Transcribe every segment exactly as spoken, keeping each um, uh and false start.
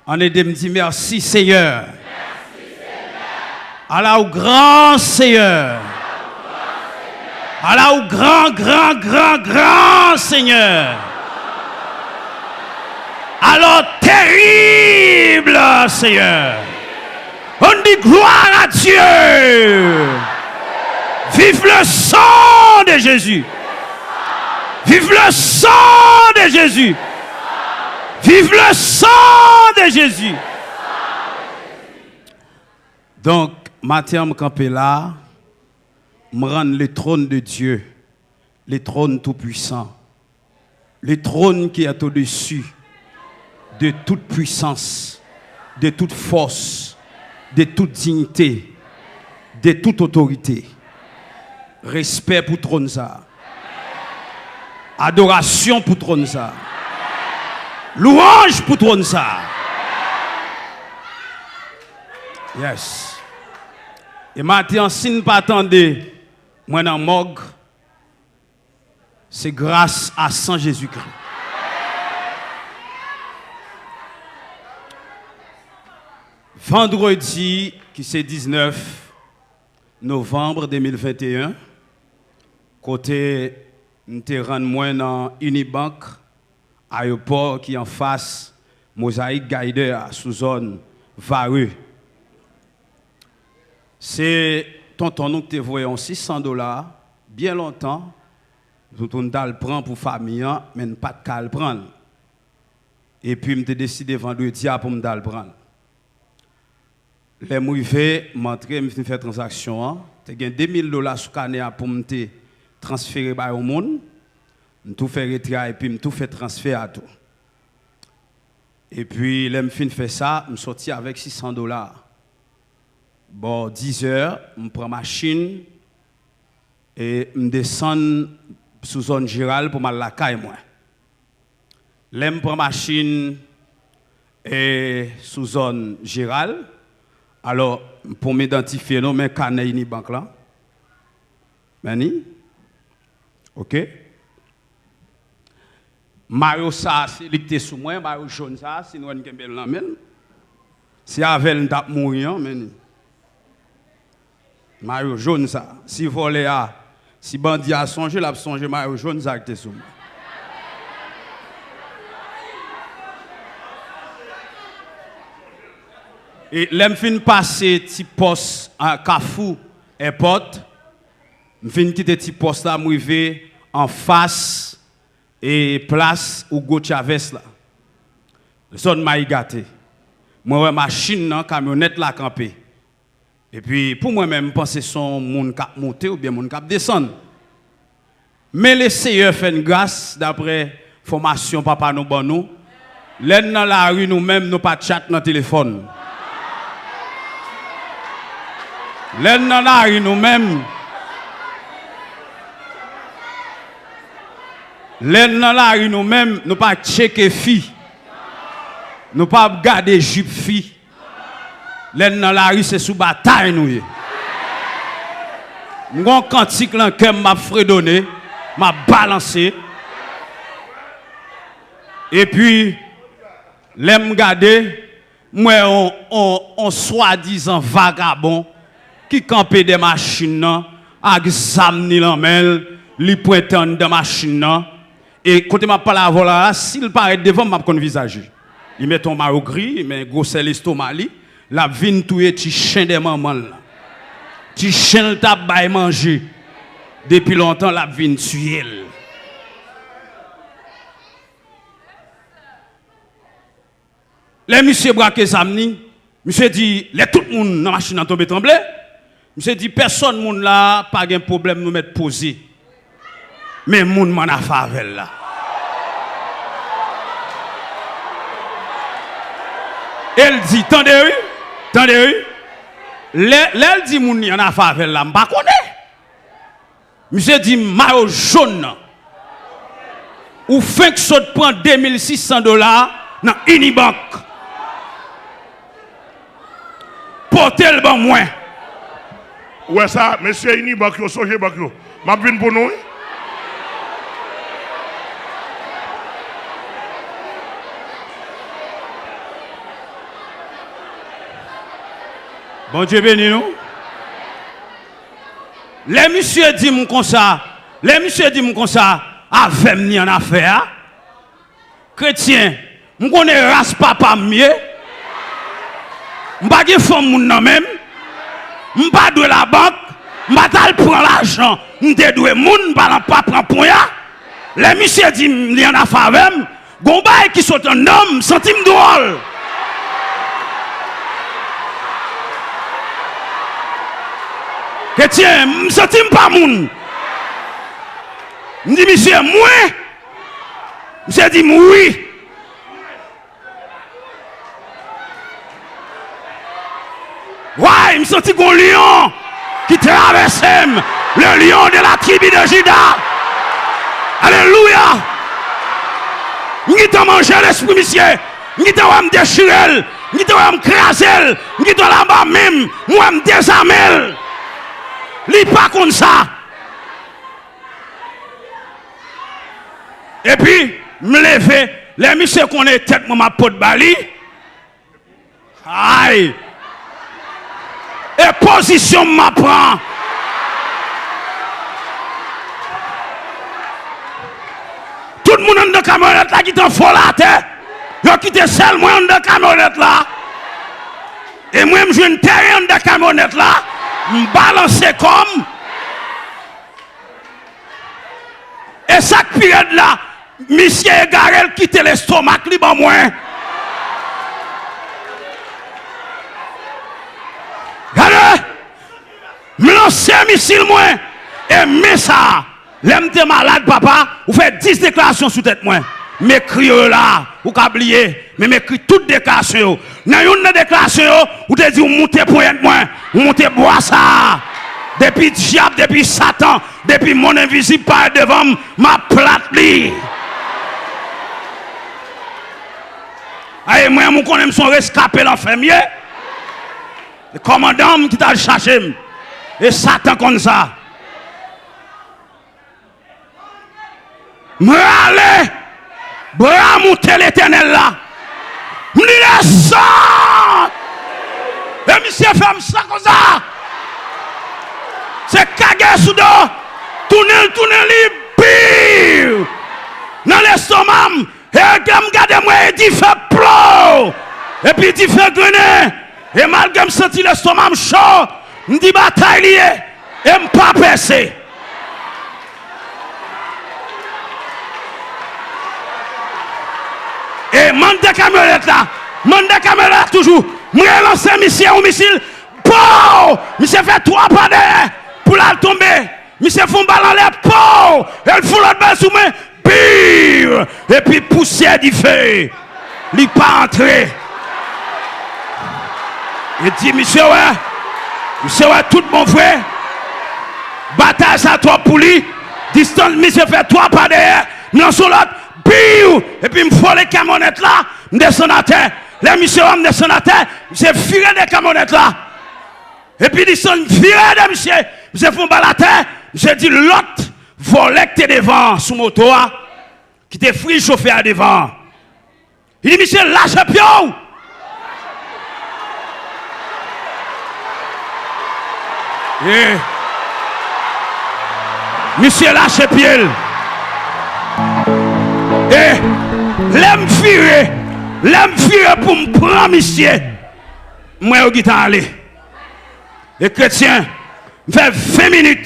Ann ede m di, mèsi, Seyè. Ala w gran, Seyè. Ala w gran, gran, gran, gran, Seyè. Ala w terib, Seyè. On dit gloire à Dieu. Vive le sang de Jésus. Vive le sang de Jésus. Vive le sang de Jésus. Donk, maten an, m kanpe la, m rann le trône de Dieu, le trône tout-puissant, le trône qui est au-dessus de toute puissance, de toute force, de toute dignité, de toute autorité. Respè pou twòn sa a. Adorasyon pou twòn sa a. Lwanj pou twòn sa a. Yes. E maten an, si n pa tande mwen nan mòg, se gras a san Jezikri. Vandredi, ki se diznèf novanm de mil venteyen, kote m te rann mwen nan Unibank, ayewopò ki anfas Mosaic Guider a, sou zòn Varreux. Se tonton nou ki te voye yon sis san dola, byen lontan, pou, pou n t al pran pou fanmi an, men n pa t ka al pran l. Epi m te deside vandredi a pou m t al pran l. Lè m rive, m antre, m fin fè tranzaksyon an. Te gen de mil dola sou kanè a pou m te transfere bay yon moun. M tou fè retrè a epi m tou fè transfè a tou. Epi, lè m fin fè sa, m soti avèk sis san dola. Bò dizè, m pran machin e m desann sou zòn Jeral pou m al lakay mwen. Lè m pran machin e sou zòn Jeral, alò, pou m idantifye nou, men kanè Unibank lan. Men ni. Oke. Mayo sa a, se li ki te sou mwen, mayo jòn sa a, si nou wè n kenbe l nan men l. Se avè l n t ap mouri an, men ni. Mayo jòn sa a. Si vòlè a, si bandi a sonje, l ap sonje mayo jòn sa a ki te sou mwen. E lè m fin pase ti pòs a Kafou Èpòt, m fin kite ti pòs la, m rive anfas e plas Hugo Chavez la. Zòn Mayi Gate. Mwen wè machin nan, kamyonèt la kanpe. Epi, pou mwen menm, m panse se yon moun k ap monte oubyen moun k ap desann. Men Leseyè fè n gras, daprè fòmasyon papa nou ban nou. Lè n nan lari, nou menm, nou pa tchat nan telefòn. Lè n nan lari, nou menm, lè n nan lari, nou menm, nou pa tcheke fi. Nou pa ap gade jip fi. Lè n nan lari, se sou batay nou ye. M gon kantik nan kè m, m ap fredone, m ap balanse. Epi, lè m gade, m wè on, on, on swadizan vagabon ki kanpe dè machin nan ak zam ni lan men l, li pwente anndan machin nan. E kote m ap pale avè w la, si l parèt devan m, m ap konn vizaj li. Li mete yon mayo gri, men gwosè lestoma li, l ap vin touye ti chen dè manman l lan. Ti chen l t ap bay manje depi lontan, l ap vin tiye l. Lè misye brake zam ni, misye di, lè tout moun nan machin nan tonbe tranble, misye di, pèsòn moun la pa gen pwoblèm, nou mèt poze. Men moun m ann afè avè l la. E l di, tande wi, tande wi. Lè, lè l di moun li ann afè avè l la, m pa konnen. Misye di mayo jòn nan. Ou fenk sot pran de mil sis san dola nan Unibank. Pote l ban mwen. Ou wè sa, mesye Unibank yo, sonje bank yo. M ap vin pou nou, wi. Bondye beni nou. Lè misye di m konsa, lè misye di m konsa, avè m ni annafè a. Kretyen, m konnen ras papa m ye. M pa gen fanm moun nan men m. M pa dwe labank. M pa t al pran lajan m te dwe moun. M pa nan pa pran ponya. Lè misye di m li annafè avè m, gon bagay ki sot anndan m, m santi m dwòl. Kretyen, m santi m pa moun. M di misye, mwen? Misye di m wi. Way, m santi gon lyon ki travèse m. Le lion de la tribu de Juda. Alelouya. M gentan manje lespri misye. M gentan wè m dechire l. M gentan wè m kraze l. M gentan l anba men m. M wè m dezame l. Li pa konn sa. Epi, m leve. Lè misye konnen tèt mwen m ap pot ba li. Ay! E pozisyon m ap pran. Tout moun anndan kamyonèt la gentan vole atè. Yo kite sèl mwen anndan kamyonèt la. E mwen, m jwenn teren anndan kamyonèt la. M balanse kò m. E sa k pi rèd la, misye egare, l kite lestomak li ban mwen. Gade! M lanse misil mwen. E men sa a, lè m te malad, papa, ou fè dis deklarasyon sou tèt mwen. M ekri yo la, ou ka bliye, men m ekri tout deklarasyon yo. Nan youn nan deklarasyon yo, ou te di ou moute ponyèt mwen, ou moute bwa sa a. Depi dyab, depi Satan, depi monn envizib parèt devan m, m ap plat li. Ay, mwen, ou konnen m se yon reskape lanfè m ye. E kòmandan m ki t al chache m. E Satan konn sa. M rale bra m moute Letènèl la. M di, desann! E misye fè m sa konsa. Se kage sou do. Tounen l, tounen li, biw! Nan lestoma m. E lè m gade, m wè e dife plo. Epi dife grennen. E malgre m santi lestoma m cho, m di batay li ye. E m pa pèse. E m anndan kamyonèt la. M anndan kamyonèt la toujou. M relanse misye yon misil. Pow! Misye fè twa pa dèyè pou l al tonbe. Misye fè yon bal anlè. Pow! E l fè yon lòt bal sou mwen. Biw! Epi pousyè dife. Li pa antre. E di, misye wè, misye wè tout bon vre. Batay sa twòp pou li. Distans misye fè twa pa dèyè. M lanse yon lòt. Biw! Epi m vole kamyonèt la. M desann atè. Lè misye wè m desann atè, misye vire de kamyonèt la. Epi distans vire de misye. Misye fè yon bal atè. Misye di lòt vòlè k te devan an sou moto a, ki te friz chofè a devan an. Li di, misye, lache pye w! E misye lache pye l. E lè m vire, lè m vire pou m pran misye, m wè yo gentan ale. E kretyen, m fè ven minit.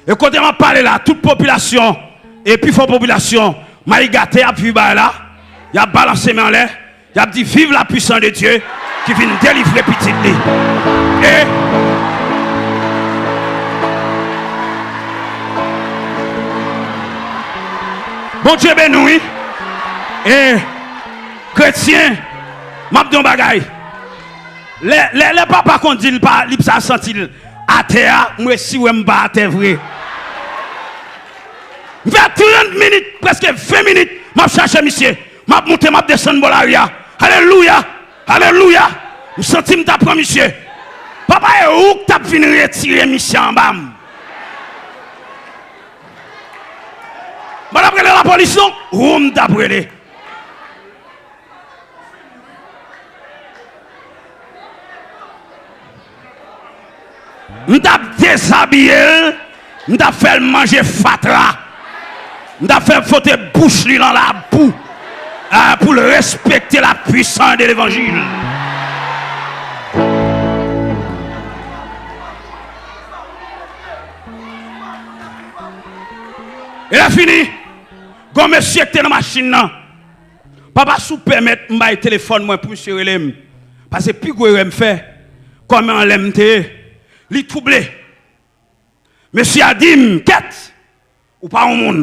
E kote m ap pale la, tout popilasyon, e pifò popilasyon Mayigate ap viv bagay la, y ap balanse men anlè, y ap di, vive la puissance de Dieu ki vin delivre pitit li. E Bondye beni w, wi. E kretyen, m ap di yon bagay. Lè, lè, lè papa konn di l pa, li pa santi l atè a, m resi wè m pa atè vre. M fè trant minit, prèske ven minit, m ap chache misye. M ap moute, m ap desann bò lari a. Alelouya! Alelouya! M santi m t ap pran misye. Papa, e ou k t ap vin retire misye anba m. M pa t ap rele lapolis non, ou m t ap rele. M t ap dezabiye l, m t ap fè l manje fatra. M t ap fè l fwote bouch li nan labou, ah, pou l respekte la puissance de l'évangile. E lè fini, gon mesye ki te nan machin nan. Papa, si w pèmèt, m bay telefòn mwen pou misye rele m. Paske pi gwo erè m fè, kòman lè m te ye, li twouble. Mesye a di m, kèt, ou pa yon moun.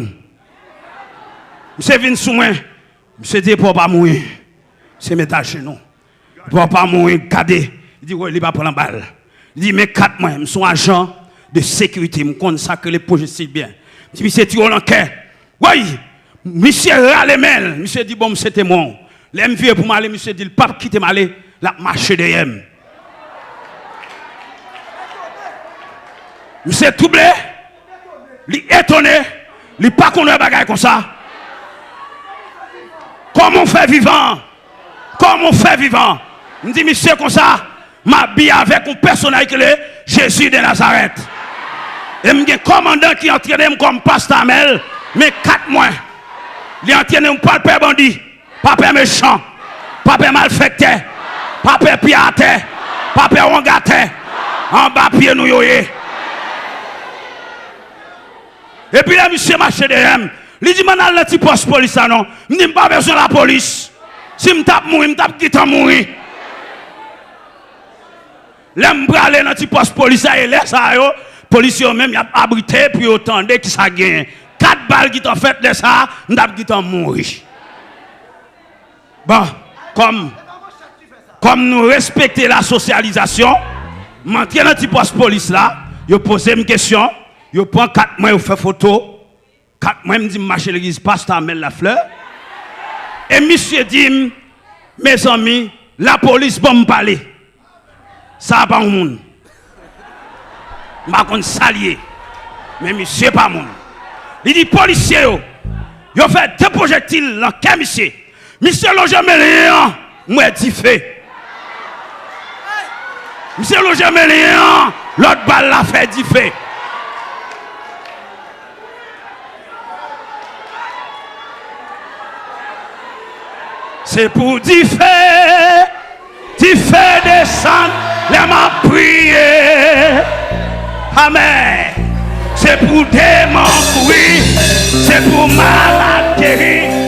Misye vin sou mwen. Misye di, epa w pa mouri. Misye met ajenou. Epa w pa mouri, gade. Li di, woy, li pa pran bal. Li di, men kat mwen, m se yon ajan de sekirite, m konn sa k rele pwojestil byen. M di, misye tire w nan kè. Woy! Misye rale men l. Misye di, bon, m se temwen w. Lè m vire pou m ale, misye di l p ap kite m ale, l ap mache dèyè m. Misye twouble, li etone, li pa konn wè bagay konsa. Kòman w fè vivan? Kòman w fè vivan? M di misye konsa, m abiye avèk yon pèsonaj ki rele Jezi de Nazarèt. E m gen kòmandan ki antrene m kòm pastè Amèl, men kat mwen. Li antrene m pa pè bandi, pa pè mechan, pa pè malfektè, pa pè pye atè, pa pè wongatè. Anba pye nou yo ye. Epi lè misye mache dèyè m, li di m ann al nan ti pòs polis la non. M di m pa bezwen lapolis. Si m t ap mouri, m t ap gentan mouri. Lè m prale nan ti pòs polis la, e lè sa yo, polisye yo menm, y ap abrite pou yo tande ki sa k genyen. Kat bal gentan fèt, lè sa a, m t ap gentan mouri. Bon, kòm, kòm nou respekte la sosyalizasyon, m antre nan ti pòs polis la, yo poze m kesyon, yo pran kat mwen, yo fè foto. Kat mwen, m di m mache legliz pastè Amèl Laflè. E misye di m, mezanmi, lapolis ban m pale. Sa a pa yon moun. M pa konn sa l ye. Men misye pa moun. Li di polisye yo, yo fè de pwojektil nan kè misye. Misye lonje men li an, m wè dife. Misye lonje men li an, lòt bal la fè dife. Se pou dife, dife desann lè m ap priye. Amèn. Se pou demon kouri, se pou malad geri.